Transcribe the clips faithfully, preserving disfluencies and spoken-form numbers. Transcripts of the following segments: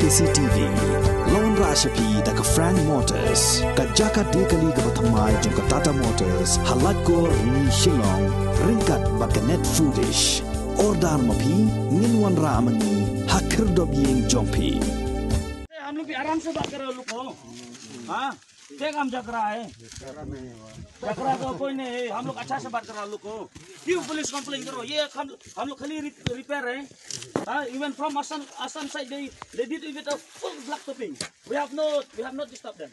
K C T V. Lawan rah sha phi da ka Frank Motors, ka jaka die kali kaba thymmai jong ka Tata Motors, ha Laitkor, Rni, Shillong, ryngkat bad ka Net Foodish. Order ma phi, ngin wanrah ma ngi ha khyrdop ïing jong phi. हम लोग भी आराम से बात कर रहे हैं, लोग को। हाँ, क्या काम झगड़ा है? झगड़ा तो कोई नहीं है, हम लोग अच्छा से बात कर रहे हैं, लोग को। क्यों पुलिस कंप्लेन करो? ये हम हम लोग खाली रि-, रिपेयर है। हाँ, even from Assam, Assam side, they, they did it with a full black topping. We have no, we have not disturbed them.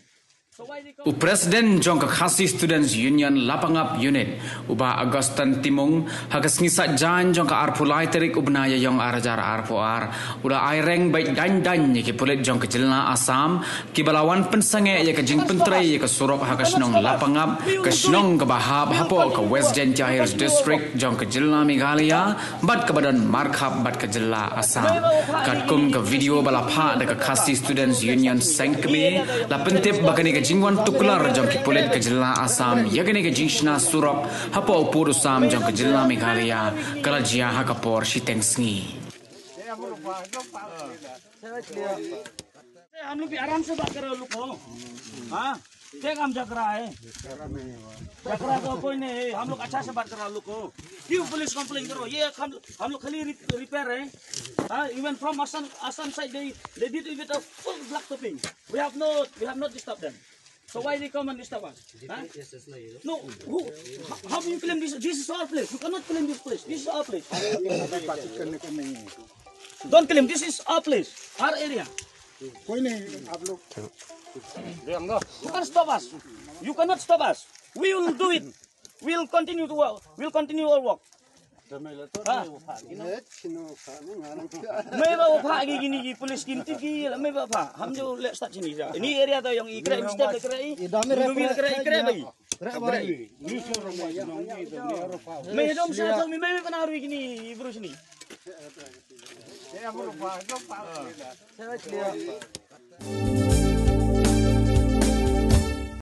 So why they come? U President jong ka Khasi Students Union Lapangap Unit, u Bah Augustine Timung, ha ka sngi Saitjaiñ jong ka arphew lai tarik u bnai Ïaiong ar hajar arphew ar, u la ai reng beit dain dain ïa ki pulit jong ka jylla Assam, kiba la wan pynsangeh ïa ka jingpyntrei ïa ka surok ha ka shnong Lapangap, ka shnong kaba hap hapoh ka West Jaintia Hills District jong ka jylla Meghalaya, bad kaba don markhap bad ka jylla Assam. Katkum ka video ba la phah da ka Khasi Students Union Seng Kmie, la pyntip ba kane ka jingwan tuklar jong ki pulit ka jylla Assam ïa kane ka jingshna surok hapoh u pud u sam jong ka jylla Meghalaya, ka la jia ha ka por shiteng sngi. हम लोग भी आराम से बात कर रहे हैं, लोग को। हाँ, क्या काम झगड़ा है? झगड़ा तो कोई नहीं है, हम लोग अच्छा से बात कर रहे हैं, लोग को। क्यों पुलिस कंप्लेन करो? ये हम हम लोग खाली रि-, रिपेयर है। हाँ, even from Assam, Assam side, they, they did it with a full black topping. We have no, we have not disturbed them. So why they come and disturb us? Huh? No, who, how, how do you claim this? This is our place. You cannot claim this place. This is our place. बातचीत करने का नहीं है। Don't claim. This is our place, our area. कोई नहीं, आप लोग। You can't stop us. You cannot stop us. We will do it. We'll continue to work. We'll continue our work. Ha? Mei ba u phah ki kini ki police kin tip ki la mei ba phah. Ham jo leh start sini ja. Ini area to ïong i kreh mistake kreh i. Indomie kreh i kreh ba i. Mei dom sa to mei mei pynarui kini i bru sini.